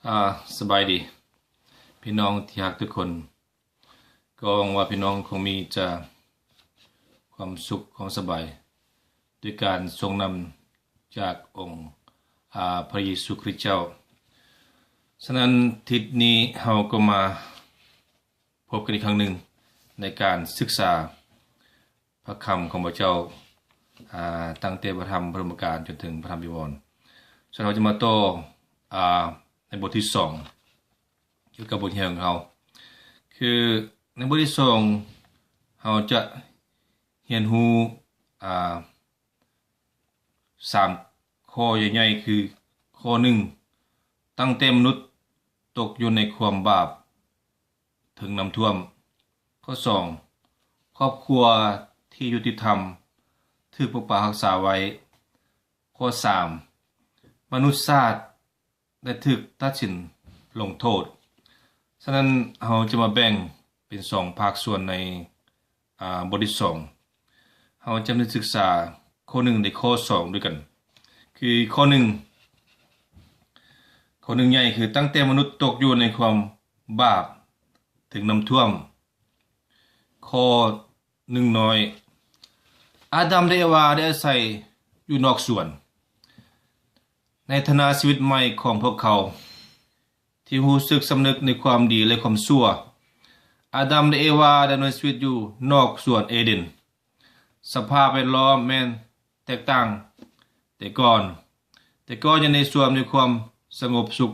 ອາ ສະບາຍດີພີ່ນ້ອງທີ່ຮັກທຸກຄົນ. ກໍຫວັງວ່າພີ່ນ້ອງຄົງມີແຕ່ຄວາມສຸກຄວາມສະບາຍ ດ້ວຍການຊົງນຳຈາກອົງ ອາ ພະເຢຊູຄຣິດເຈົ້າ. ສະນັ້ນ ທິດນີ້ເຮົາກໍມາ ພົບກັນອີກຄັ້ງໜຶ່ງ ໃນການສຶກສາພະຄຳຂອງພະເຈົ້າ ອາ ຕັ້ງແຕ່ພະທຳປະຖົມມະການຈົນເຖິງພະທຳວິວອນ. ສະນັ້ນເຮົາຈະມາຕໍ່ ອາ ໃນບົດທີສອງ ກ່ຽວກັບບົດຮຽນຂອງເຮົາ ຄືໃນບົດທີສອງ ເຮົາຈະຮຽນຮູ້ ອາ ສາມຂໍ້ໃຫຍ່ໆ ຄື ຂໍ້ໜຶ່ງ ຕັ້ງແຕ່ມະນຸດຕົກຢູ່ໃນຄວາມບາບ ເຖິງນ້ຳຖ້ວມ. ຂໍ້ສອງ ຄອບຄົວທີ່ຍຸຕິທຳຖືກປົກປັກຮັກສາໄວ້. ຂໍ້ສາມ ມະນຸດຊາດ ໄດ້ຖືກຕັດສິນລົງໂທດ. ສະນັ້ນ ເຮົາຈະມາແບ່ງເປັນສອງພາກສ່ວນໃນ ອາ ບົດທີສອງ. ເຮົາຈະໄດ້ສຶກສາຂໍ້ໜຶ່ງ ແລະ ຂໍ້ສອງດ້ວຍກັນ. ຄືຂໍ້ໜຶ່ງ ຂໍ້ໜຶ່ງໃຫຍ່ ຄື ຕັ້ງແຕ່ມະນຸດຕົກຢູ່ໃນຄວາມບາບເຖິງນ້ຳຖ້ວມ. ຂໍ້ໜຶ່ງນ້ອຍ ອາດຳ ແລະ ເອວາ ໄດ້ອາໄສຢູ່ນອກສວນ. ໃນຖານະຊີວິດໃໝ່ຂອງພວກເຂົາ ທີ່ຮູ້ສຶກສຳນຶກໃນຄວາມດີ ແລະ ຄວາມຊົ່ວ, ອາດຳ ແລະ ເອວາ ດຳເນີນຊີວິດຢູ່ນອກສວນເອເດັນ. ສະພາບແວດລ້ອມແມ່ນແຕກຕ່າງແຕ່ກ່ອນ. ແຕ່ກ່ອນຢູ່ໃນສວນມີຄວາມສະຫງົບສຸກ.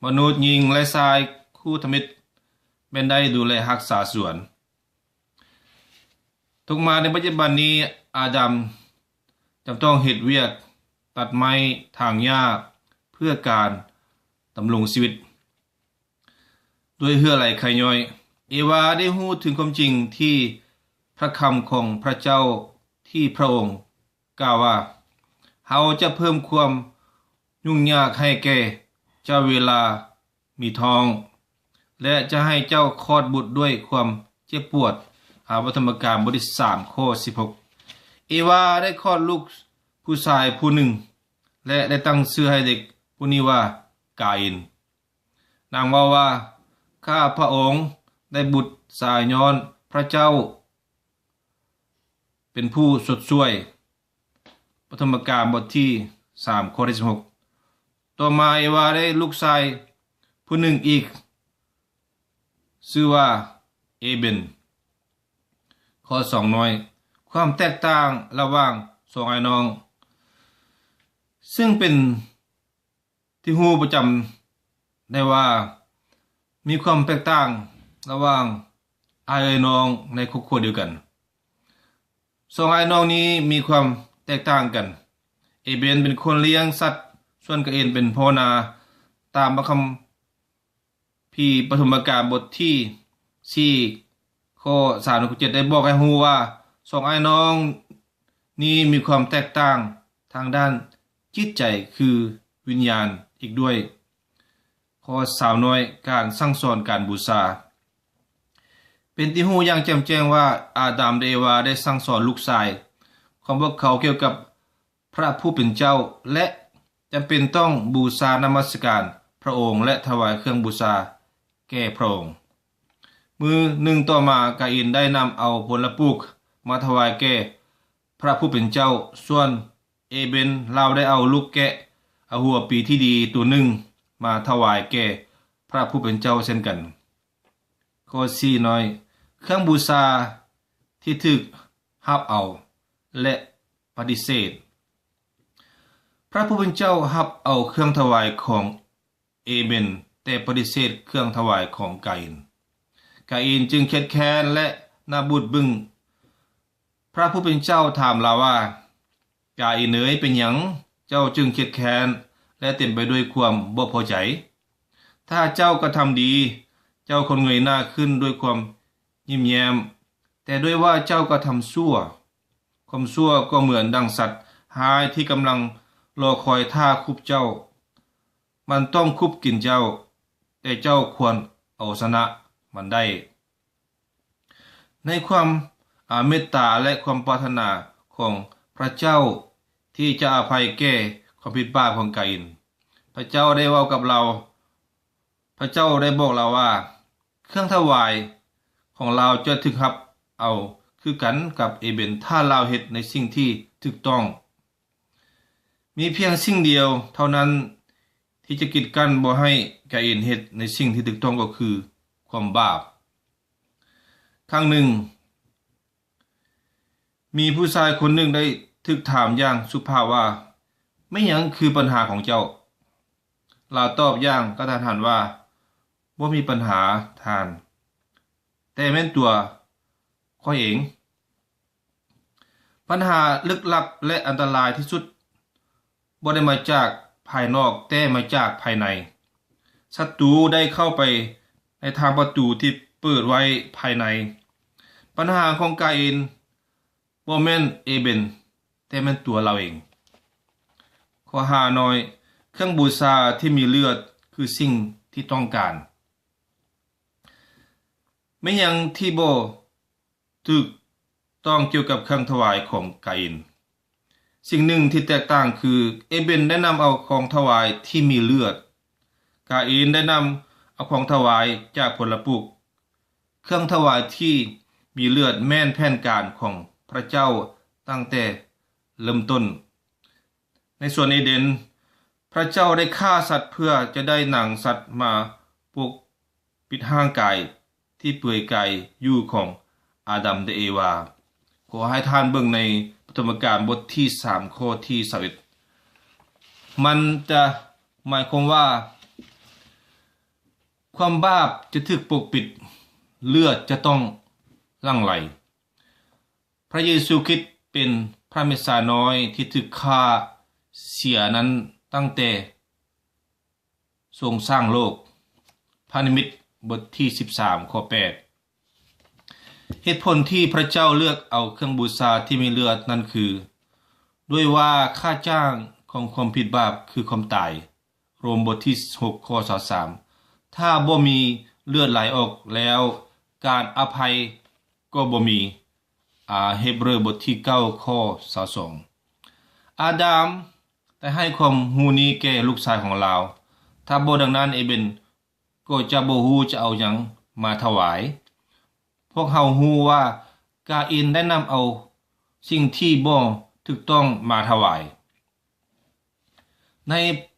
ມະນຸດຍິງ ແລະ ຊາຍຄູ່ທຳອິດແມ່ນໄດ້ດູແລຮັກສາສວນ. ຕົກມາໃນປັດຈຸບັນນີ້ ອາດຳຈຳຕ້ອງເຮັດວຽກຕັດໄມ້, ຖາງຫຍ້າ ເພື່ອການດຳລົງຊີວິດ ດ້ວຍເຫື່ອໄຫຼໄຄຍ້ອຍ. ເອວາໄດ້ຮູ້ເຖິງຄວາມຈິງທີ່ພະຄຳຂອງພະເຈົ້າທີ່ພະອົງກ່າວວ່າ, ເຮົາຈະເພີ່ມຄວາມຫຍຸ້ງຍາກໃຫ້ແກ່ເຈົ້າເວລາມີທ້ອງ ແລະ ຈະໃຫ້ເຈົ້າຄອດບຸດດ້ວຍຄວາມເຈັບປວດ. ອາ ປະຖົມມະການ ບົດທີສາມ ຂໍ້ສິບຫົກ. ເອວາໄດ້ຄອດລູກຜູ້ຊາຍຜູ້ໜຶ່ງ ແລະ ໄດ້ຕັ້ງຊື່ໃຫ້ເດັກຜູ້ນີ້ວ່າກາອິນ. ນາງເວົ້າວ່າ, ຂ້າພະອົງໄດ້ບຸດຊາຍຍ້ອນພະເຈົ້າເປັນຜູ້ຊົດຊ່ວຍ. ປະຖົມມະການ ບົດທີສາມ ຂໍ້ທີສິບຫົກ. ຕໍ່ມາເອວາໄດ້ລູກຊາຍຜູ້ໜຶ່ງອີກ, ຊື່ວ່າເອເບັນ. ຂໍ້ສອງນ້ອຍ ຄວາມແຕກຕ່າງລະຫວ່າງສອງອ້າຍນ້ອງ ຊຶ່ງເປັນ ທີ່ຮູ້ປະຈຳໄດ້ວ່າ ມີຄວາມແຕກຕ່າງລະຫວ່າງອ້າຍເອື້ອຍນ້ອງໃນຄອບຄົວດຽວກັນ. ສອງອ້າຍນ້ອງນີ້ມີຄວາມແຕກຕ່າງກັນ. ເອເບັນເປັນຄົນລ້ຽງສັດ, ສ່ວນກາອິນເປັນພໍ່ນາ. ຕາມພະຄຳພີປະຖົມມະການບົດທີສີ່ ຂໍ້ສາມ ແລະ ຂໍ້ເຈັດ ໄດ້ບອກໃຫ້ຮູ້ວ່າ ສອງອ້າຍນ້ອງນີ້ມີຄວາມແຕກຕ່າງທາງດ້ານຈິດໃຈ ຄືວິນຍານອີກດ້ວຍ. ຂໍ້ຊາວນ້ອຍ ການສັ່ງສອນການບູຊາ. ເປັນທີ່ຮູ້ຢ່າງແຈ່ມແຈ້ງວ່າ ອາດຳ ແລະ ເອວາ ໄດ້ສັ່ງສອນລູກຊາຍຂອງພວກເຂົາກ່ຽວກັບພະຜູ້ເປັນເຈົ້າ ແລະ ຈຳເປັນຕ້ອງບູຊານະມັດສະການພະອົງ ແລະ ຖວາຍເຄື່ອງບູຊາແກ່ພະອົງ. ມື້ໜຶ່ງຕໍ່ມາ ກາອິນໄດ້ນຳເອົາຜົນລະປູກມາຖວາຍແກ່ພະຜູ້ເປັນເຈົ້າ, ສ່ວນເອເບັນ ລາວໄດ້ເອົາລູກແກະອາຫົວປີທີ່ດີຕົວໜຶ່ງມາຖວາຍແກ່ພະຜູ້ເປັນເຈົ້າເຊັ່ນກັນ. ຂໍ້ສີ່ນ້ອຍ ເຄື່ອງບູຊາທີ່ຖືກຮັບເອົາ ແລະ ປະຕິເສດ. ພະຜູ້ເປັນເຈົ້າຮັບເອົາເຄື່ອງຖວາຍຂອງເອເບັນ, ແຕ່ປະຕິເສດເຄື່ອງຖວາຍຂອງກາອິນ. ກາອິນຈຶ່ງຄຽດແຄ້ນ ແລະ ໜ້າບູດບຶ້ງ. ພະຜູ້ເປັນເຈົ້າຖາມລາວວ່າ, ກາອິນເອີຍ, ເປັນຫຍັງເຈົ້າຈຶ່ງຄຽດແຄ້ນ ແລະ ເຕັມໄປດ້ວຍຄວາມບໍ່ພໍໃຈ? ຖ້າເຈົ້າກະທຳດີ, ເຈົ້າຄວນເງີຍໜ້າຂຶ້ນດ້ວຍຄວາມ ຍິ້ມແຍ້ມ, ແຕ່ດ້ວຍວ່າເຈົ້າກະທຳຊົ່ວ. ຄວາມຊົ່ວກໍເໝືອນດັ່ງສັດຮ້າຍທີ່ກຳລັງລໍຄອຍຖ້າຄຸບເຈົ້າ. ມັນຕ້ອງຄຸບກິນເຈົ້າ, ແຕ່ເຈົ້າຄວນເອົາຊະນະມັນໄດ້. ໃນຄວາມ ອາ ເມດຕາ ແລະ ຄວາມປາດຖະໜາຂອງພະເຈົ້າທີ່ຈະອະໄພແກ່ຄວາມຜິດບາບຂອງກາອິນ, ພະເຈົ້າໄດ້ເວົ້າກັບລາວ ພະເຈົ້າໄດ້ບອກລາວວ່າ ເຄື່ອງຖວາຍຂອງລາວຈະຖືກຮັບເອົາຄືກັນກັບເອເບນ ຖ້າລາວເຮັດໃນສິ່ງທີ່ຖືກຕ້ອງ. ມີພຽງສິ່ງດຽວເທົ່ານັ້ນທີ່ຈະກີດກັ້ນບໍ່ໃຫ້ກາອິນເຮັດໃນສິ່ງທີ່ຖືກຕ້ອງ ກໍຄືຄວາມບາບ. ຄັ້ງໜຶ່ງ ມີຜູ້ຊາຍຄົນໜຶ່ງໄດ້ຖືກຖາມຢ່າງສຸພາບວ່າ, ແມ່ນຫຍັງຄືບັນຫາຂອງເຈົ້າ? ລາວຕອບຢ່າງກະທັນຫັນວ່າ, ບໍ່ມີບັນຫາທ່ານ, ແຕ່ແມ່ນຕົວຂ້ອຍເອງ. ບັນຫາລຶກລັບ ແລະ ອັນຕະລາຍທີ່ສຸດ ບໍ່ໄດ້ມາຈາກພາຍນອກ, ແຕ່ມາຈາກພາຍໃນ. ສັດຕູໄດ້ເຂົ້າໄປໃນທາງປະຕູທີ່ເປີດໄວ້ພາຍໃນ. ບັນຫາຂອງກາອິນບໍ່ແມ່ນເອເບນ, ແຕ່ແມ່ນຕົວລາວເອງ. ຂໍ້ຫ້ານ້ອຍ, ເຄື່ອງບູຊາທີ່ມີເລືອດຄືສິ່ງທີ່ຕ້ອງການ. ແມ່ນຫຍັງທີ່ບໍ່ຖືກຕ້ອງກ່ຽວກັບເຄື່ອງຖວາຍຂອງກາອິນ? ສິ່ງໜຶ່ງທີ່ແຕກຕ່າງຄື ເອເບນໄດ້ນຳເອົາຂອງຖວາຍທີ່ມີເລືອດ, ກາອິນໄດ້ນຳເອົາຂອງຖວາຍຈາກຜົນລະປຸກ. ເຄື່ອງຖວາຍທີ່ມີເລືອດແມ່ນແຜນການຂອງພະເຈົ້າຕັ້ງແຕ່ເລີ່ມຕົ້ນ. ໃນສວນເອເດນ, ພະເຈົ້າໄດ້ຂ້າສັດເພື່ອຈະໄດ້ໜັງສັດມາປົກປິດຮ່າງກາຍທີ່ເປືອຍກາຍຢູ່ຂອງອາດຳ ແລະ ເອວາ. ຂໍໃຫ້ທ່ານເບິ່ງໃນປະຖົມມະການບົດທີສາມ ຂໍ້ທີຊາວເອັດ. ມັນຈະໝາຍຄວາມວ່າ ຄວາມບາບຈະຖືກປົກປິດ, ເລືອດຈະຕ້ອງຫຼັ່ງໄຫຼ. ພະເຢຊູຄຣິດເປັນພະເມດຊານ້ອຍທີ່ຖືກຂ້າເສຍນັ້ນຕັ້ງແຕ່ຊົງສ້າງໂລກ. ພະນິມິດ ບົດທີສິບສາມ ຂໍ້ແປດ. ເຫດຜົນທີ່ພະເຈົ້າເລືອກເອົາເຄື່ອງບູຊາທີ່ມີເລືອດນັ້ນຄື ດ້ວຍວ່າຄ່າຈ້າງຂອງຄວາມຜິດບາບຄືຄວາມຕາຍ. ໂຣມ ບົດທີຫົກ ຂໍ້ຊາວສາມ. ຖ້າບໍ່ມີເລືອດໄຫຼອອກແລ້ວ ການອະໄພກໍບໍ່ມີ. ອາ ເຮັບເຣີ ບົດທີເກົ້າ ຂໍ້ຊາວສອງ. ອາດາມໄດ້ໃຫ້ຄວາມຮູ້ນີ້ແກ່ລູກຊາຍຂອງລາວ. ຖ້າບໍ່ດັ່ງນັ້ນ ເອເບນກໍຈະບໍ່ຮູ້ຈະເອົາຫຍັງມາຖວາຍ. ພວກເຮົາຮູ້ວ່າກາອິນໄດ້ນຳເອົາສິ່ງທີ່ບໍ່ຖືກຕ້ອງມາຖວາຍ. ໃນ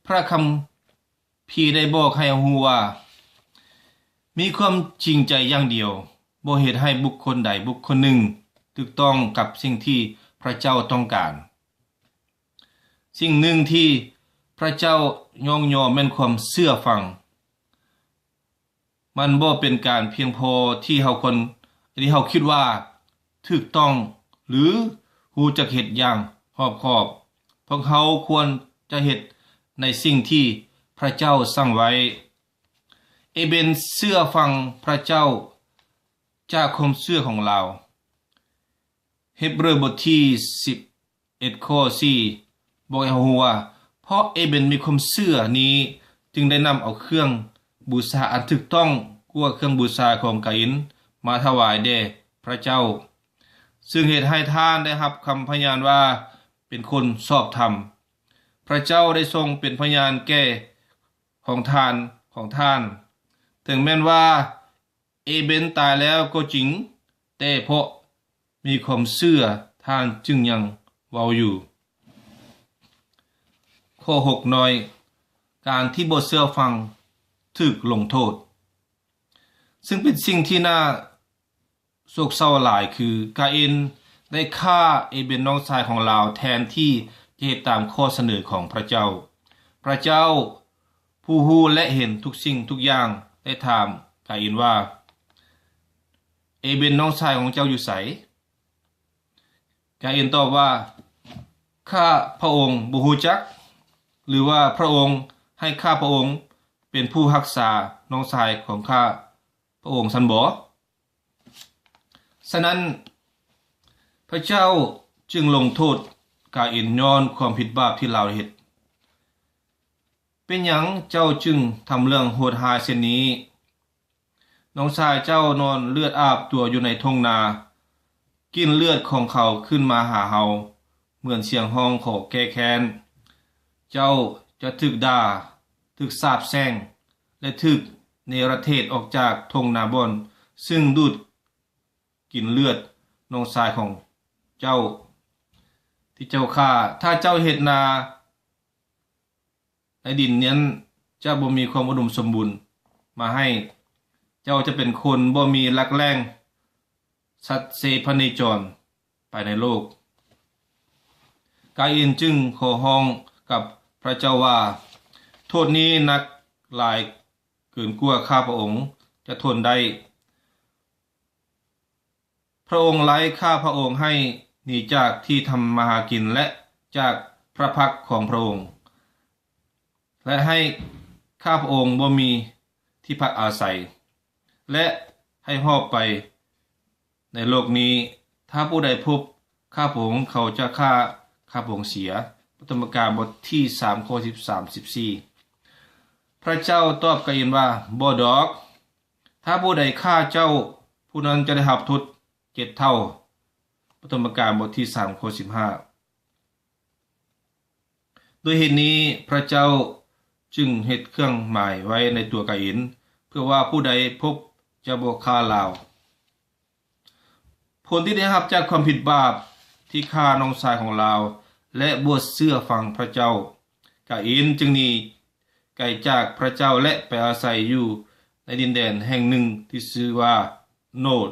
ພະຄຳພີໄດ້ບອກໃຫ້ເຮົາຮູ້ວ່າ ມີຄວາມຈິງໃຈຢ່າງດຽວ ບໍ່ເຮັດໃຫ້ບຸກຄົນໃດບຸກຄົນໜຶ່ງຖືກຕ້ອງກັບສິ່ງທີ່ພະເຈົ້າຕ້ອງການ. ສິ່ງໜຶ່ງທີ່ພະເຈົ້າຍ້ອງຍໍແມ່ນຄວາມເຊື່ອຟັງ. ມັນບໍ່ເປັນການພຽງພໍທີ່ເຮົາຄວນ ທີ່ເຮົາຄິດວ່າຖືກຕ້ອງ ຫຼື ຮູ້ຈັກເຮັດຢ່າງຮອບຄອບ. ພວກເຮົາຄວນຈະເຮັດໃນສິ່ງທີ່ພະເຈົ້າສັ່ງໄວ້. ເອເບນເຊື່ອຟັງພະເຈົ້າຈາກຄວາມເຊື່ອຂອງລາວ. ເຮັບເຣີ ບົດທີສິບເອັດ ຂໍ້ສີ່ ບອກໃຫ້ເຮົາຮູ້ວ່າ ເພາະເອເບນມີຄວາມເຊື່ອນີ້ ຈຶ່ງໄດ້ນຳເອົາເຄື່ອງບູຊາອັນຖືກຕ້ອງກວ່າເຄື່ອງບູຊາຂອງກາອິນມາຖວາຍແດ່ພະເຈົ້າ, ຊຶ່ງເຮັດໃຫ້ທ່ານໄດ້ຮັບຄຳພະຍານວ່າເປັນຄົນຊອບທຳ. ພະເຈົ້າໄດ້ຊົງເປັນພະຍານແກ່ຂອງທ່ານ, ຂອງທ່ານ, ເຖິງແມ່ນວ່າ ເອເບນຕາຍແລ້ວກໍຈິງ, ແຕ່ເພາະມີຄວາມເຊື່ອ, ທ່ານຈຶ່ງຍັງເວົ້າຢູ່. ຂໍ້ຫົກນ້ອຍ, ການທີ່ບໍ່ເຊື່ອຟັງຖືກລົງໂທດ, ຊຶ່ງເປັນສິ່ງທີ່ໜ້າໂສກເສົ້າຫຼາຍ, ຄືກາອິນໄດ້ຂ້າເອເບນນ້ອງຊາຍຂອງລາວ ແທນທີ່ຈະເຮັດຕາມຂໍ້ສະເໜີຂອງພະເຈົ້າ. ພະເຈົ້າ ຜູ້ຮູ້ແລະເຫັນທຸກສິ່ງທຸກຢ່າງ ໄດ້ຖາມກາອິນວ່າ, ເອເບນນ້ອງຊາຍຂອງເຈົ້າຢູ່ໃສ? ກາອິນຕອບວ່າ, ຂ້າພະອົງບໍ່ຮູ້ຈັກ, ຫຼືວ່າພະອົງໃຫ້ຂ້າພະອົງເປັນຜູ້ຮັກສານ້ອງຊາຍຂອງຂ້າພະອົງຊັ້ນບໍ? ສະນັ້ນ, ພະເຈົ້າຈຶ່ງລົງໂທດກາອິນຍ້ອນຄວາມຜິດບາບທີ່ລາວໄດ້ເຮັດ. ເປັນຫຍັງເຈົ້າຈຶ່ງທຳເລື່ອງໂຫດຮ້າຍເຊັ່ນນີ້? ນ້ອງຊາຍເຈົ້ານອນເລືອດອາບຕົວຢູ່ໃນທົ່ງນາ, ກິ່ນເລືອດຂອງເຂົາຂຶ້ນມາຫາເຮົາ ເໝືອນສຽງຮ້ອງຂໍແກ້ແຄ້ນ. ເຈົ້າຈະຖືກດ່າ, ຖືກສາບແຊ່ງ ແລະ ຖືກ ເນລະເທດອອກຈາກທົ່ງນາບ່ອນ ຊຶ່ງດູດກິນເລືອດນ້ອງຊາຍຂອງເຈົ້າ ທີ່ເຈົ້າຂ້າ. ຖ້າເຈົ້າເຮັດນາໃນດິນນັ້ນຈະບໍ່ມີຄວາມອຸດົມສົມບູນມາໃຫ້, ເຈົ້າຈະເປັນຄົນບໍ່ມີຫຼັກແຫຼ່ງ ສັດເຊພະເນຈອນໄປໃນໂລກ. ກາອິນຈຶ່ງຂໍຮ້ອງກັບພະເຈົ້າວ່າ, ໂທດນີ້ໜັກຫຼາຍເກີນກວ່າຂ້າພະອົງຈະທົນໄດ້. ພະອົງໄລ່ຂ້າພະອົງໃຫ້ໜີຈາກທີ່ທຳມາຫາກິນ ແລະ ຈາກພະພັກຂອງພະອົງ, ແລະ ໃຫ້ຂ້າພະອົງບໍ່ມີທີ່ພັກອາໄສ, ແລະ ໃຫ້ຫອບໄປໃນໂລກນີ້. ຖ້າຜູ້ໃດພົບຂ້າພະອົງ, ເຂົາຈະຂ້າຂ້າພະອົງເສຍ. ປະຖົມມະການ ບົດທີສາມ ຂໍ້ສິບສາມ ສິບສີ່. ພະເຈົ້າຕອບກາອິນວ່າ, ບໍ່ດອກ. ຖ້າຜູ້ໃດຂ້າເຈົ້າ, ຜູ້ນັ້ນຈະໄດ້ຮັບໂທດເຈັດເທົ່າ. ປະຖົມມະການ ບົດທີສາມ ຂໍ້ສິບຫ້າ. ດ້ວຍເຫດນີ້ພະເຈົ້າຈຶ່ງເຮັດເຄື່ອງໝາຍໄວ້ໃນຕົວກາອິນ, ເພື່ອວ່າຜູ້ໃດພົບຈະບໍ່ຂ້າລາວ. ຜົນທີ່ໄດ້ຮັບຈາກຄວາມຜິດບາບທີ່ຂ້ານ້ອງຊາຍຂອງລາວ ແລະ ບໍ່ເຊື່ອຟັງພະເຈົ້າ, ກາອິນຈຶ່ງໜີໄກຈາກພະເຈົ້າ ແລະ ໄປອາໄສຢູ່ໃນດິນແດນແຫ່ງໜຶ່ງທີ່ຊື່ວ່າໂນດ,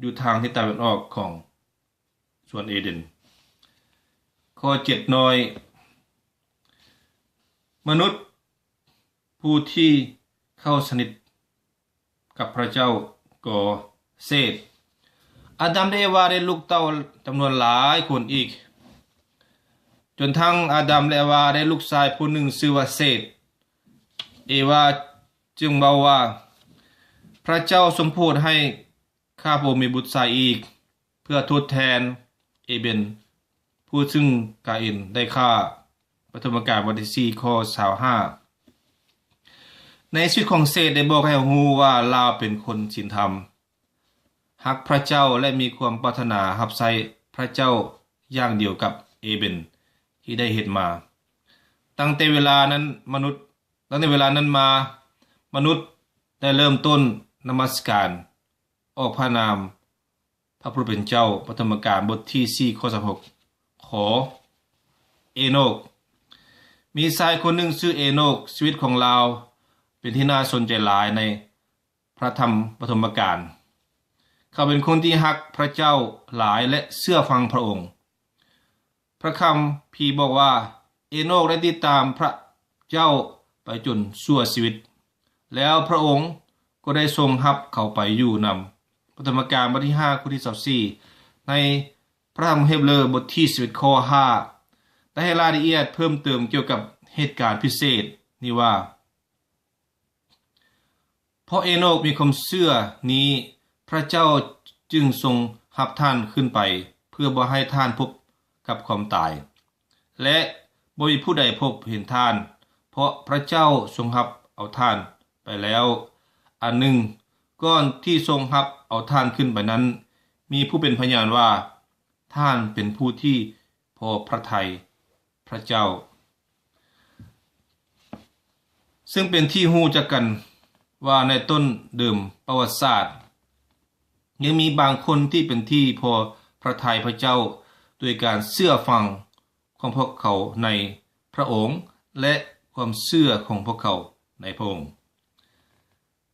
ຢູ່ທາງທິດຕາເວັນອອກຂອງສວນເອເດັນ. ຂໍ້ເຈັດນ້ອຍ, ມະນຸດຜູ້ທີ່ເຂົ້າສະໜິດ ກັບພະເຈົ້າກໍເສດ. ອາດຳ ແລະ ເອວາໄດ້ລູກເຕົ້າຈຳນວນຫຼາຍຄົນອີກ, ຈົນທັງອາດຳ ແລະ ເອວາໄດ້ລູກຊາຍຜູ້ໜຶ່ງຊື່ວ່າເສດ. ເອວາຈຶ່ງເວົ້າວ່າ, ພະເຈົ້າຊົງໂຜດໃຫ້ຂ້າພະອົງມີບຸດຊາຍອີກ ເພື່ອທົດແທນເອເບນ ຜູ້ຊຶ່ງກາອິນໄດ້ຂ້າ. ປະຖົມມະການ ບົດທີສີ່ ຂໍ້ຊາວຫ້າ. ໃນຊີວິດຂອງເສດໄດ້ບອກໃຫ້ເຮົາຮູ້ວ່າລາວເປັນຄົນສິນທຳ, ຮັກພະເຈົ້າ ແລະ ມີຄວາມປາດຖະໜາຮັບໃຊ້ພະເຈົ້າຢ່າງດຽວກັບເອເບນທີ່ໄດ້ເຮັດມາ. ຕັ້ງແຕ່ເວລານັ້ນມະນຸດ, ຕັ້ງແຕ່ເວລານັ້ນມາ, ມະນຸດໄດ້ເລີ່ມຕົ້ນນະມັດສະການ ອອກພະນາມພະຜູ້ເປັນເຈົ້າ. ປະຖົມມະການ ບົດທີສີ່ ຂໍ້ຊາວຫົກ. ຂໍ ເອໂນກ. ມີຊາຍຄົນໜຶ່ງຊື່ເອໂນກ, ຊີວິດຂອງລາວເປັນທີ່ໜ້າສົນໃຈຫຼາຍໃນພະທຳປະຖົມມະການ. ເຂົາເປັນຄົນທີ່ຮັກພະເຈົ້າຫຼາຍ ແລະ ເຊື່ອຟັງພະອົງ. ພະຄຳພີບອກວ່າ, ເອໂນກໄດ້ຕິດຕາມພະເຈົ້າໄປຈົນຊົ່ວຊີວິດ, ແລ້ວພະອົງກໍໄດ້ຊົງຮັບເຂົາໄປຢູ່ນຳ. ປະຖົມມະການ ບົດທີຫ້າ ຂໍ້ທີຊາວສີ່. ໃນພະທຳເຮັບເຣີ ບົດທີສິບເອັດ ຂໍ້ຫ້າ ໄດ້ໃຫ້ລາຍລະອຽດເພີ່ມເຕີມກ່ຽວກັບເຫດການພິເສດນີ້ວ່າ, ເພາະເອໂນກມີຄວາມເຊື່ອນີ້, ພະເຈົ້າຈຶ່ງຊົງຮັບທ່ານຂຶ້ນໄປ ເພື່ອບໍ່ໃຫ້ທ່ານພົບກັບຄວາມຕາຍ, ແລະ ບໍ່ມີຜູ້ໃດພົບເຫັນທ່ານ, ເພາະພະເຈົ້າຊົງຮັບເອົາທ່ານໄປແລ້ວ. ອັນໜຶ່ງ, ກ່ອນທີ່ຊົງຮັບເອົາທ່ານຂຶ້ນໄປນັ້ນ, ມີຜູ້ເປັນພະຍານວ່າ ທ່ານເປັນຜູ້ທີ່ພໍພະໄທພະເຈົ້າ, ເຊິ່ງເປັນທີ່ຮູ້ຈັກກັນວ່າໃນຕົ້ນເດີມປະຫວັດສາດ ຍັງມີບາງຄົນທີ່ເປັນທີ່ພໍພະໄທພະເຈົ້າ ໂດຍການເຊື່ອຟັງຂອງພວກເຂົາໃນພະອົງ ແລະ ຄວາມເຊື່ອຂອງພວກເຂົາໃນພະອົງ.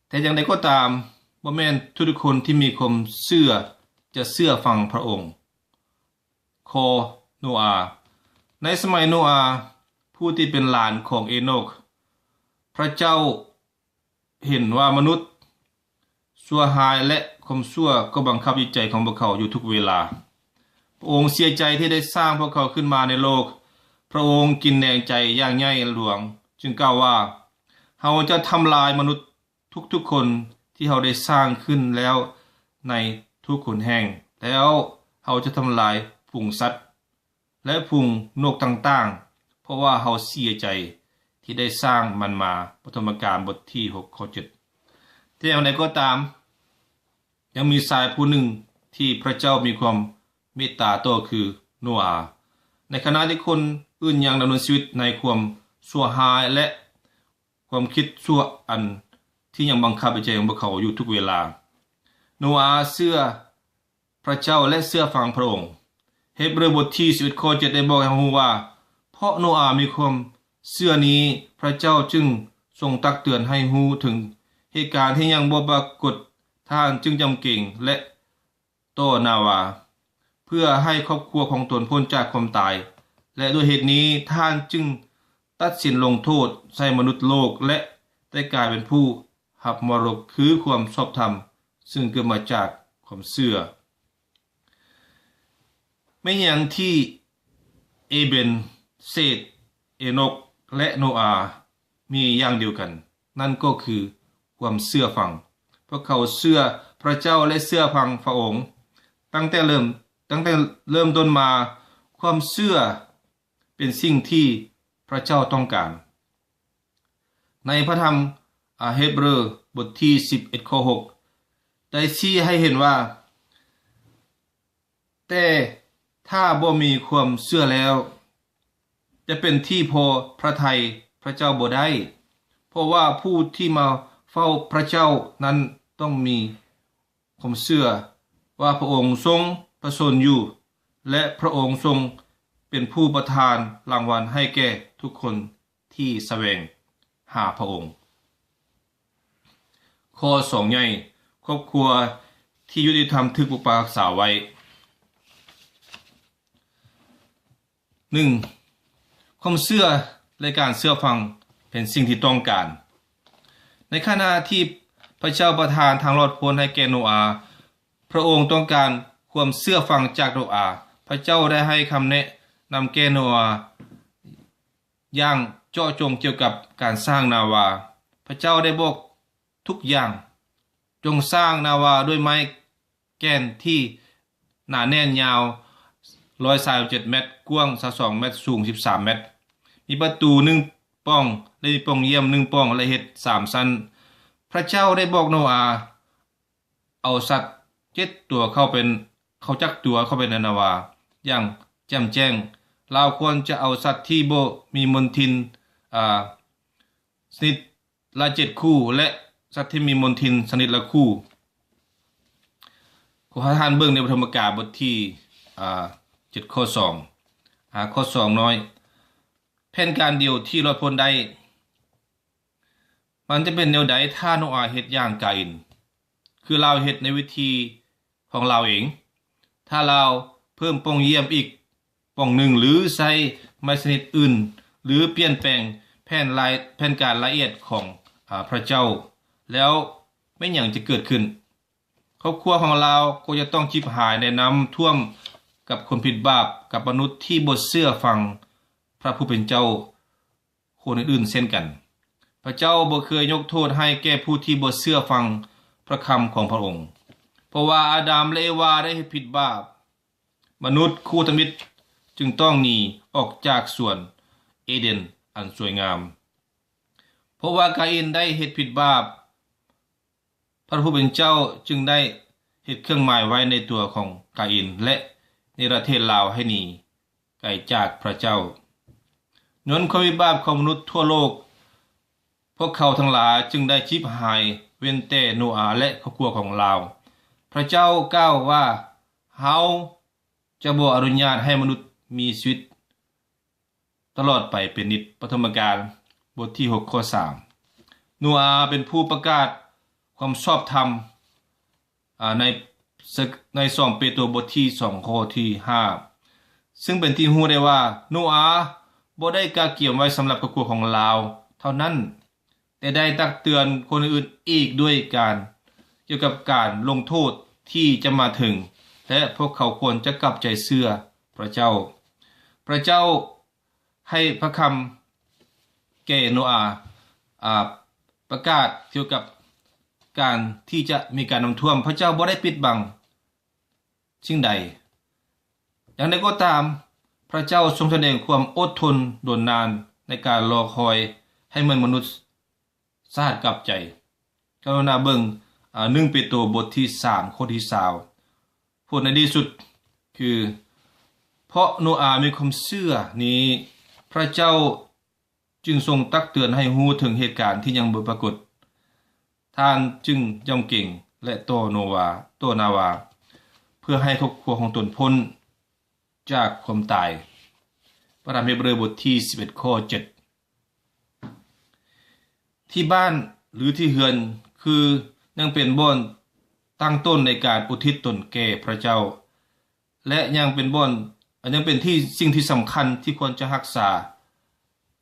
ແຕ່ຢ່າງໃດກໍຕາມ, ບໍ່ແມ່ນທຸກໆຄົນທີ່ມີຄວາມເຊື່ອຈະເຊື່ອຟັງພະອົງ. ຂໍ້ ໂນອາ. ໃນສະໄໝໂນອາ, ຜູ້ທີ່ເປັນຫຼານຂອງເອໂນກ, ພະເຈົ້າເຫັນວ່າມະນຸດຊົ່ວຮ້າຍ ແລະ ຄວາມຊົ່ວກໍບັງຄັບຈິດໃຈຂອງພວກເຂົາຢູ່ທຸກເວລາ. ພະອົງເສຍໃຈທີ່ໄດ້ສ້າງພວກເຂົາຂຶ້ນມາໃນໂລກ. ພະອົງກິນແໜງໃຈຢ່າງໃຫຍ່ຫຼວງ, ຈຶ່ງກ່າວວ່າ, ເຮົາຈະທຳລາຍມະນຸດ ທຸກໆຄົນທີ່ເຮົາໄດ້ສ້າງຂຶ້ນແລ້ວໃນທຸກຫົນແຫ່ງ, ແລ້ວເຮົາຈະທຳລາຍຝູງສັດ ແລະ ຝູງນົກຕ່າງໆ, ເພາະວ່າເຮົາເສຍໃຈທີ່ໄດ້ສ້າງມັນມາ. ປະຖົມມະການ ບົດທີຫົກ ຂໍ້ເຈັດ. ແຕ່ຢ່າງໃດກໍຕາມ, ຍັງມີຊາຍຜູ້ໜຶ່ງທີ່ພະເຈົ້າມີຄວາມເມດຕາຕໍ່ ຄືໂນອາ. ໃນຂະນະທີ່ຄົນອື່ນຍັງດຳເນີນຊີວິດໃນຄວາມຊົ່ວຮ້າຍ ແລະ ຄວາມຄິດຊົ່ວອັນ ທີ່ຍັງບັງຄັບໃນໃຈຂອງພວກເຂົາຢູ່ທຸກເວລາ. ໂນອາເຊື່ອພຣະເຈົ້າ ແລະ ເຊື່ອຟັງພຣະອົງ. ເຮັບເຣີບົດທີສິບເອັດ ຂໍ້ເຈັດ ໄດ້ບອກໃຫ້ເຮົາຮູ້ວ່າ ເພາະໂນອາມີຄວາມເຊື່ອນີ້ ພຣະເຈົ້າຈຶ່ງຊົງຕັກເຕືອນໃຫ້ຮູ້ເຖິງເຫດການທີ່ຍັງບໍ່ປາກົດ, ທ່ານຈຶ່ງຈຳເກງ ແລະ ຕໍ່ນາວາ ເພື່ອໃຫ້ຄອບຄົວຂອງຕົນພົ້ນຈາກຄວາມຕາຍ ແລະ ດ້ວຍເຫດນີ້ ທ່ານຈຶ່ງຕັດສິນລົງໂທດໃສ່ມະນຸດໂລກ ແລະ ໄດ້ກາຍເປັນຜູ້ຮັບມໍລະດົກ ຄືຄວາມຊອບທຳ ຊຶ່ງເກີດມາຈາກຄວາມເຊື່ອ. ແມ່ນຫຍັງທີ່ເອເບນ, ເຊດ, ເອໂນກ ແລະ ໂນອາ ມີຢ່າງດຽວກັນ? ນັ້ນກໍຄືຄວາມເຊື່ອຟັງ. ພວກເຂົາເຊື່ອພຣະເຈົ້າ ແລະ ເຊື່ອຟັງພຣະອົງ. ຕັ້ງແຕ່ເລີ່ມ, ຕັ້ງແຕ່ເລີ່ມຕົ້ນມາ, ຄວາມເຊື່ອເປັນສິ່ງທີ່ພຣະເຈົ້າຕ້ອງການ. ໃນພຣະທຳ, ອາ, ເຮັບເຣີ ບົດທີສິບເອັດ ຂໍ້ຫົກ ໄດ້ຊີ້ໃຫ້ເຫັນວ່າ ແຕ່ຖ້າບໍ່ມີຄວາມເຊື່ອແລ້ວ ຈະເປັນທີ່ພໍພຣະໄທພຣະເຈົ້າບໍ່ໄດ້, ເພາະວ່າຜູ້ທີ່ມາເຝົ້າພຣະເຈົ້ານັ້ນຕ້ອງມີຄວາມເຊື່ອວ່າພຣະອົງຊົງພຣະຊົນຢູ່ ແລະ ພຣະອົງຊົງເປັນຜູ້ປະທານລາງວັນໃຫ້ແກ່ທຸກຄົນ ທີ່ສະແຫວງຫາພຣະອົງ. ຂໍ້ສອງໃຫຍ່, ຄອບຄົວທີ່ຍຸຕິທຳຖືກປົກປັກຮັກສາໄວ້. ໜຶ່ງ, ຄວາມເຊື່ອ ແລະ ການເຊື່ອຟັງເປັນສິ່ງທີ່ຕ້ອງການ. ໃນຂະນະທີ່ພຣະເຈົ້າປະທານທາງລອດພົ້ນໃຫ້ແກ່ໂນອາ, ພຣະອົງຕ້ອງການຄວາມເຊື່ອຟັງຈາກໂນອາ. ພຣະເຈົ້າໄດ້ໃຫ້ຄຳແນະນຳແກ່ໂນອາ ຢ່າງເຈາະຈົງກ່ຽວກັບການສ້າງນາວາ. ພຣະເຈົ້າໄດ້ບອກທຸກຢ່າງ, ຈົ່ງສ້າງນາວາດ້ວຍໄມ້ແກ່ນທີ່ໜາແໜ້ນ, ຍາວຮ້ອຍຊາວເຈັດແມັດ, ກວ້າງຊາວສອງແມັດ, ສູງສິບສາມແມັດ, ມີປະຕູໜຶ່ງປ່ອງ ແລະ ມີປ່ອງຢ້ຽມໜຶ່ງປ່ອງ ແລະ ເຮັດສາມຊັ້ນ. ພຣະເຈົ້າໄດ້ບອກໂນອາ ເອົາສັດເຈັດຕົວເຂົ້າເປັນ, ເຂົ້າຈັກຕົວເຂົ້າໄປໃນນາວາຢ່າງແຈ່ມແຈ້ງ. ລາວຄວນຈະເອົາສັດທີ່ບໍ່ມີມົນທິນ, ອາ, ຊະນິດລະເຈັດຄູ່ ແລະ ສັດທີ່ມີມົນທິນຊະນິດລະຄູ່. ຂໍໃຫ້ທ່ານເບິ່ງໃນປະຖົມມະການບົດທີ, ອາ, ເຈັດ ຂໍ້ສອງ, ອາ, ຂໍ້ສອງນ້ອຍ. ແຜນການດຽວທີ່ລອດພົ້ນໄດ້. ມັນຈະເປັນແນວໃດຖ້າໂນອາເຮັດຢ່າງກາອິນ, ຄືລາວເຮັດໃນວິທີຂອງລາວເອງ? ຖ້າລາວເພີ່ມປ່ອງຢ້ຽມອີກປ່ອງໜຶ່ງ ຫຼື ໃສ່ໄມ້ຊະນິດອື່ນ ຫຼື ປ່ຽນແປງແຜນລາຍ, ແຜນການລະອຽດຂອງ, ອາ, ພຣະເຈົ້າ, ແລ້ວແມ່ນຫຍັງຈະເກີດຂຶ້ນ? ຄອບຄົວຂອງລາວກໍຈະຕ້ອງຈິບຫາຍໃນນ້ຳຖ້ວມກັບຄົນຜິດບາບ, ກັບມະນຸດທີ່ບໍ່ເຊື່ອຟັງພຣະຜູ້ເປັນເຈົ້າ ຄົນອື່ນໆເຊັ່ນກັນ. ພຣະເຈົ້າບໍ່ເຄີຍຍົກໂທດໃຫ້ແກ່ຜູ້ທີ່ບໍ່ເຊື່ອຟັງພຣະຄຳຂອງພຣະອົງ, ເພາະວ່າອາດາມ ແລະ ເອວາໄດ້ເຮັດຜິດບາບ. ມະນຸດຄູ່ທຳອິດຈຶ່ງຕ້ອງໜີອອກຈາກສວນເອເດນອັນສວຍງາມ. ເພາະວ່າກາອິນໄດ້ເຮັດຜິດບາບ, ພຣະຜູ້ເປັນເຈົ້າຈຶ່ງໄດ້ເຮັດເຄື່ອງໝາຍໄວ້ໃນຕົວຂອງກາອິນ ແລະ ເນລະເທດລາວໃຫ້ໜີໄກຈາກພຣະເຈົ້າ. ຍ້ອນຄວາມຜິດບາບຂອງມະນຸດທົ່ວໂລກ, ພວກເຂົາທັງຫຼາຍຈຶ່ງໄດ້ຈິບຫາຍ, ເວັ້ນແຕ່ໂນອາ ແລະ ຄອບຄົວຂອງລາວ. ພຣະເຈົ້າກ່າວວ່າ, ເຮົາຈະບໍ່ອະນຸຍາດໃຫ້ມະນຸດມີຊີວິດ ຕະຫຼອດໄປເປັນນິດ. ປະຖົມມະການ ບົດທີຫົກ ຂໍ້ສາມ. ໂນອາເປັນຜູ້ປະກາດຄວາມຊອບທຳ, ອາ, ໃນ, ໃນສອງເປໂຕ ບົດທີສອງ ຂໍ້ທີຫ້າ, ຊຶ່ງເປັນທີ່ຮູ້ໄດ້ວ່າ ໂນອາບໍ່ໄດ້ກະກຽມໄວ້ສຳລັບຄອບຄົວຂອງລາວເທົ່ານັ້ນ, ແຕ່ໄດ້ຕັກເຕືອນຄົນອື່ນອີກດ້ວຍການ, ກ່ຽວກັບການລົງໂທດທີ່ຈະມາເຖິງ, ແລະ ພວກເຂົາຄວນຈະກັບໃຈເຊື່ອພຣະເຈົ້າ. ພຣະເຈົ້າໃຫ້ພຣະຄຳແກ່ໂນອາ, ອາ, ປະກາດກ່ຽວກັບການທີ່ຈະມີການນ້ຳຖ້ວມ. ພຣະເຈົ້າບໍ່ໄດ້ປິດບັງ ສິ່ງໃດ. ຢ່າງໃດກໍຕາມ, ພຣະເຈົ້າຊົງສະແດງຄວາມອົດທົນດົນນານໃນການລໍຄອຍໃຫ້ເໝືອນມະນຸດສາຫັດກັບໃຈ. ກະລຸນາເບິ່ງ, ອາ, ໜຶ່ງເປໂຕ ບົດທີສາມ ຂໍ້ທີຊາວ. ຜົນໃນທີ່ສຸດຄື, ເພາະໂນອາມີຄວາມເຊື່ອນີ້, ພຣະເຈົ້າ ຈຶ່ງຊົງຕັກເຕືອນໃຫ້ຮູ້ເຖິງເຫດການທີ່ຍັງບໍ່ປາກົດ. ທ່ານຈຶ່ງຍຳເກງ ແລະ ຕໍ່ໂນວາ, ຕໍ່ນາວາ, ເພື່ອໃຫ້ຄອບຄົວຂອງຕົນພົ້ນຈາກຄວາມຕາຍ. ພະທຳເຮັບເຣີບົດທີສິບເອັດ ຂໍ້ເຈັດ. ທີ່ບ້ານ ຫຼື ທີ່ເຮືອນ ຄືຍັງເປັນບ່ອນຕັ້ງຕົ້ນໃນການອຸທິດຕົນແກ່ພະເຈົ້າ ແລະ ຍັງເປັນບ່ອນ, ຍັງເປັນທີ່, ສິ່ງທີ່ສຳຄັນທີ່ຄວນຈະຮັກສາ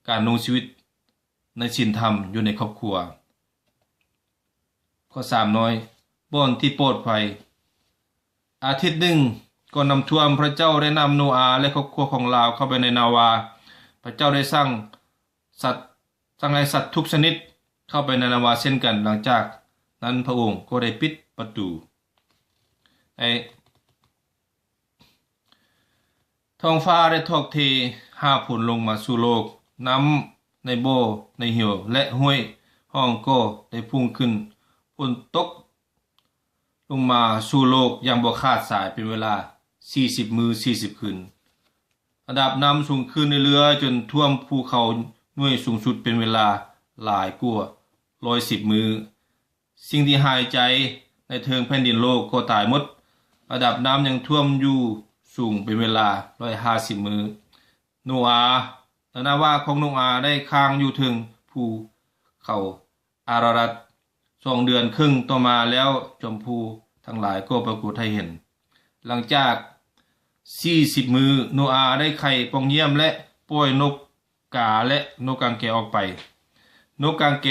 ການດຳລົງຊີວິດໃນສິນທຳຢູ່ໃນຄອບຄົວ. ຂໍ້ສາມນ້ອຍ, ບ່ອນທີ່ປອດໄພ. ອາທິດໜຶ່ງກ່ອນນ້ຳຖ້ວມ, ພະເຈົ້າໄດ້ນຳໂນອາ ແລະ ຄອບຄົວຂອງລາວເຂົ້າໄປໃນນາວາ. ພະເຈົ້າໄດ້ສັ່ງສັດ, ສັ່ງໃຫ້ສັດທຸກຊະນິດເຂົ້າໄປໃນນາວາເຊັ່ນກັນ. ຫຼັງຈາກນັ້ນພະອົງກໍໄດ້ປິດປະຕູ. ໃນ ທ້ອງຟ້າໄດ້ຖອກເທຫາຝົນລົງມາສູ່ໂລກ, ນ້ຳໃນບໍ່, ໃນເຫວ ແລະ ຫ້ວຍຮ່ອງກໍໄດ້ພຸ່ງຂຶ້ນ. ຝົນຕົກລົງມາສູ່ໂລກຢ່າງບໍ່ຂາດສາຍເປັນເວລາສີ່ສິບມື້ສີ່ສິບຄືນ. ລະດັບນ້ຳສູງຂຶ້ນເລື້ອຍໆ ຈົນຖ້ວມພູເຂົາໜ່ວຍສູງສຸດເປັນເວລາຫຼາຍກວ່າຮ້ອຍສິບມື້. ສິ່ງທີ່ຫາຍໃຈໃນເທິງແຜ່ນດິນໂລກກໍຕາຍໝົດ. ລະດັບນ້ຳຍັງຖ້ວມຢູ່ສູງເປັນເວລາຮ້ອຍຫ້າສິບມື້. ໂນອາ, ນາວາຂອງໂນອາໄດ້ຄ້າງຢູ່ເທິງພູເຂົາອາຣາຣັດສອງເດືອນເຄິ່ງ. ຕໍ່ມາແລ້ວ ຈອມພູທັງຫຼາຍກໍປາກົດໃຫ້ເຫັນ. ຫຼັງຈາກສີ່ສິບມື້, ໂນອາໄດ້ໄຂປ່ອງຢ້ຽມ ແລະ ປ່ອຍນົກ ກາ ແລະ ນົກກາງແກອອກໄປ. ນົກກາງແກ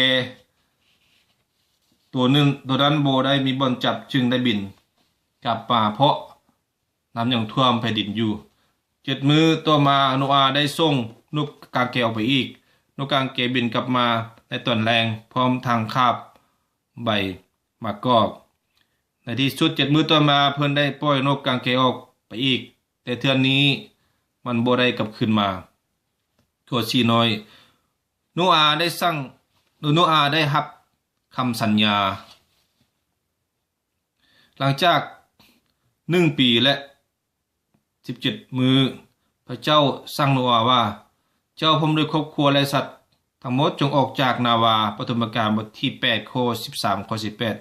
ໂຕນັ້ນ, ໂຕນັ້ນບໍ່ໄດ້ມີບ່ອນຈັບ, ຈຶ່ງໄດ້ບິນກັບມາເພາະນ້ຳຍັງຖ້ວມແຜ່ນດິນຢູ່. ເຈັດມື້ຕໍ່ມາ, ໂນອາໄດ້ສົ່ງນົກກາງແກອອກໄປອີກ. ນົກກາງແກບິນກັບມາໃນຕອນແລງ ພ້ອມທັງຄາບໃບໝາກກອກ. ໃນທີ່ສຸດ ເຈັດມື້ຕໍ່ມາ, ເພິ່ນໄດ້ປ່ອຍນົກກາງແກອອກໄປອີກ, ແຕ່ເທື່ອນີ້ມັນບໍ່ໄດ້ກັບຄືນມາ. ຂໍ້ສີ່ນ້ອຍ, ໂນອາໄດ້ສັ່ງ, ໂນອາໄດ້ຮັບຄຳສັນຍາ. ຫຼັງຈາກໜຶ່ງປີ ແລະ ສິບເຈັດມື້, ພະເຈົ້າສັ່ງໂນອາວ່າ, ເຈົ້າພ້ອມດ້ວຍຄອບຄົວ ແລະ ສັດທັງໝົດ ຈົ່ງອອກຈາກນາວາ. ປະຖົມມະການ ບົດທີແປດ ຂໍ້ສິບສາມ ຂໍ້ສິບແປດ.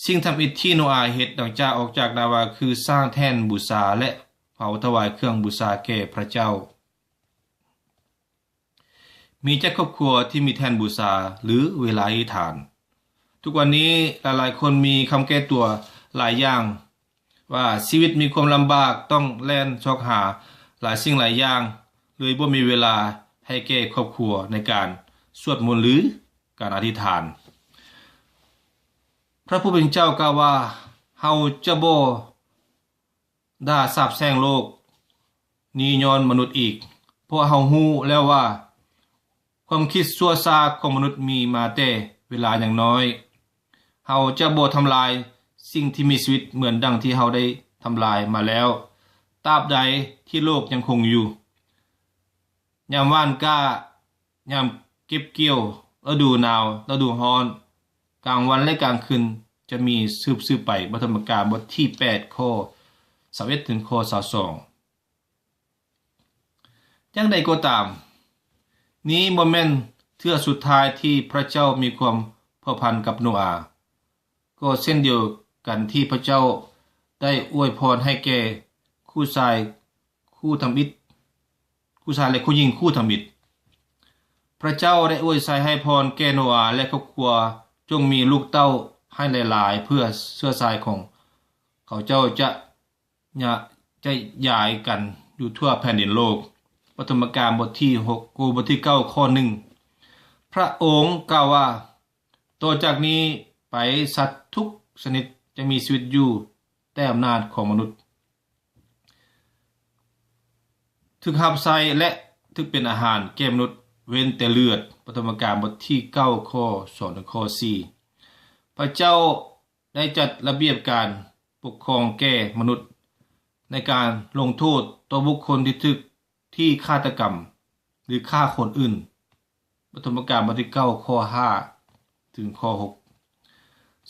ສິ່ງທຳອິດທີ່ໂນອາເຮັດຫຼັງຈາກອອກຈາກນາວາ ຄືສ້າງແທ່ນບູຊາ ແລະ ເຜົາຖວາຍເຄື່ອງບູຊາແກ່ພະເຈົ້າ. ມີຈັກຄອບຄົວທີ່ມີແທ່ນບູຊາ ຫຼື ເວລາອະທິຖານ? ທຸກວັນນີ້ຫຼາຍໆຄົນມີຄຳແກ້ຕົວຫຼາຍຢ່າງ ວ່າຊີວິດມີຄວາມລຳບາກ, ຕ້ອງແລ່ນຊອກຫາຫຼາຍສິ່ງຫຼາຍຢ່າງ, ເລີຍບໍ່ມີເວລາໃຫ້ແກ່ຄອບຄົວໃນການສວດມົນ ຫຼື ການອະທິຖານ. ພະຜູ້ເປັນເຈົ້າກ່າວວ່າ, ເຮົາຈະບໍ່ ດ່າສາບແຊ່ງໂລກນີ້ຍ້ອນມະນຸດອີກ, ເພາະເຮົາຮູ້ແລ້ວວ່າ ຄວາມຄິດຊົ່ວຊ້າຂອງມະນຸດມີມາແຕ່ເວລາຍັງນ້ອຍ. ເຮົາຈະບໍ່ທຳລາຍສິ່ງທີ່ມີຊີວິດເໝືອນດັ່ງທີ່ເຮົາໄດ້ທຳລາຍມາແລ້ວ, ຕາບໃດທີ່ໂລກຍັງຄົງຢູ່. ຍາມຫວ່ານກ້າ, ຍາມເກັບກ່ຽວ, ລະດູໜາວ, ລະດູຮ້ອນ, ກາງວັນ ແລະ ກາງຄືນຈະມີສືບໆໄປ. ປະຖົມມະການ ບົດທີແປດ ຂໍ້ຊາວເອັດ ເຖິງຂໍ້ຊາວສອງ. ຢ່າງໃດກໍຕາມ, ນີ້ບໍ່ແມ່ນເທື່ອສຸດທ້າຍທີ່ພະເຈົ້າມີຄວາມພົວພັນກັບໂນອາ. ກໍເຊັ່ນດຽວກັນທີ່ພະເຈົ້າໄດ້ອວຍພອນໃຫ້ແກ່ຄູ່ຊາຍຄູ່ທຳອິດ, ຄູ່ຊາຍ ແລະ ຄູ່ຍິງຄູ່ທຳອິດ. ພະເຈົ້າໄດ້ອວຍໄຊໃຫ້ພອນແກ່ໂນອາ ແລະ ຄອບຄົວ, ຈົ່ງມີລູກເຕົ້າໃຫ້ຫຼາຍໆ ເພື່ອເຊື້ອສາຍຂອງເຂົາເຈົ້າຈະ ຈະຢາຍກັນຢູ່ທົ່ວແຜ່ນດິນໂລກ. ປະຖົມມະການ ບົດທີຫົກ, ບົດທີເກົ້າ ຂໍ້ໜຶ່ງ. ພະອົງກ່າວວ່າ, ຕໍ່ຈາກນີ້ໄປ ສັດທຸກຊະນິດຈະມີຊີວິດຢູ່ໃຕ້ອຳນາດຂອງມະນຸດ, ຖືກຮັບໃຊ້ ແລະ ຖືກເປັນອາຫານແກ່ມະນຸດ ເວັ້ນແຕ່ເລືອດ. ປະຖົມມະການ ບົດທີເກົ້າ ຂໍ້ສອງ ເຖິງຂໍ້ສີ່. ພະເຈົ້າ ໄດ້ຈັດລະບຽບການປົກຄອງແກ່ມະນຸດ ໃນການລົງໂທດຕໍ່ບຸກຄົນທີ່ຖືກທີ່ຄາດຕະກຳ ຫຼື ຂ້າຄົນອື່ນ. ປະຖົມມະການ ບົດທີເກົ້າ ຂໍ້ຫ້າ ເຖິງຂໍ້ຫົກ.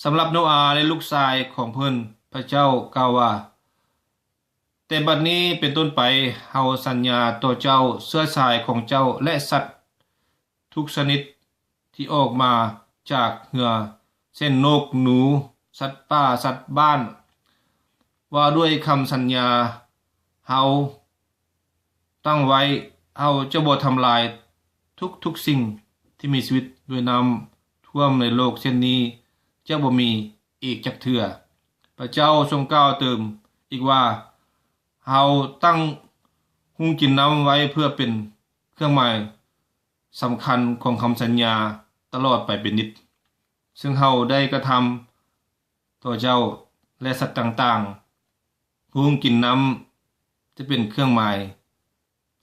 ສຳລັບໂນອາ ແລະ ລູກຊາຍຂອງເພິ່ນ, ພະເຈົ້າກ່າວວ່າ, ແຕ່ບັດນີ້ເປັນຕົ້ນໄປ, ເຮົາສັນຍາຕໍ່ເຈົ້າ, ເຊື້ອສາຍຂອງເຈົ້າ ແລະ ສັດທຸກຊະນິດທີ່ອອກມາຈາກເຮືອ ເຊັ່ນນົກ, ໜູ, ສັດປ່າ, ສັດບ້ານ. ວ່າດ້ວຍຄຳສັນຍາເຮົາຕັ້ງໄວ້, ເຮົາຈະບໍ່ທຳລາຍທຸກໆສິ່ງທີ່ມີຊີວິດດ້ວຍນ້ຳຖ້ວມໃນໂລກເຊັ່ນນີ້ຈະບໍ່ມີອີກຈັກເທື່ອ. ພະເຈົ້າຊົງກ່າວຕື່ມອີກວ່າ, ເຮົາຕັ້ງຮຸ້ງກິນນ້ຳໄວ້ເພື່ອເປັນເຄື່ອງໝາຍສຳຄັນຂອງຄຳສັນຍາຕະຫຼອດໄປເປັນນິດ, ເຊິ່ງເຮົາໄດ້ກະທຳຕໍ່ເຈົ້າ ແລະ ສັດຕ່າງໆ. ຮຸ້ງກິນນ້ຳຈະເປັນເຄື່ອງໝາຍ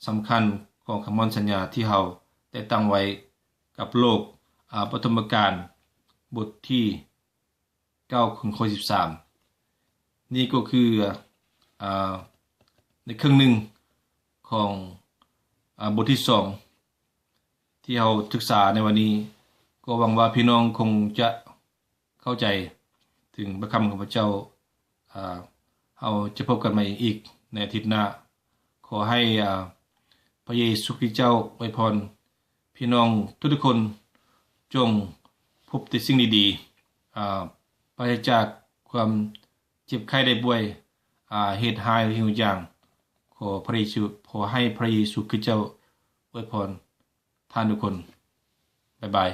ສຳຄັນຂອງຄຳໝັ້ນສັນຍາທີ່ເຮົາໄດ້ຕັ້ງໄວ້ກັບໂລກ. ອາ ປະຖົມມະການ ບົດທີເກົ້າ ຂໍ້ສິບສາມ. ນີ້ກໍຄື ອາ ໃນເຄິ່ງໜຶ່ງຂອງ ອາ ບົດທີສອງ ທີ່ເຮົາສຶກສາໃນວັນນີ້. ກໍຫວັງວ່າພີ່ນ້ອງຄົງຈະເຂົ້າໃຈເຖິງພະຄຳຂອງພະເຈົ້າ. ອາ ເຮົາຈະພົບກັນໃໝ່ອີກໃນອາທິດໜ້າ. ຂໍໃຫ້ ອາ ພະເຢຊູຄຣິດເຈົ້າອວຍພອນພີ່ນ້ອງທຸກໆຄົນ, ຈົ່ງພົບແຕ່ສິ່ງດີໆ, ອາ ປາສະຈາກຄວາມເຈັບໄຂ້ໄດ້ປ່ວຍ, ອາ ເຫດຮ້າຍທຸກຢ່າງ. ຂໍພະເຢຊູ, ຂໍໃຫ້ພະເຢຊູຄຣິດເຈົ້າອວຍພອນທ່ານທຸກຄົນ. ບາຍບາຍ.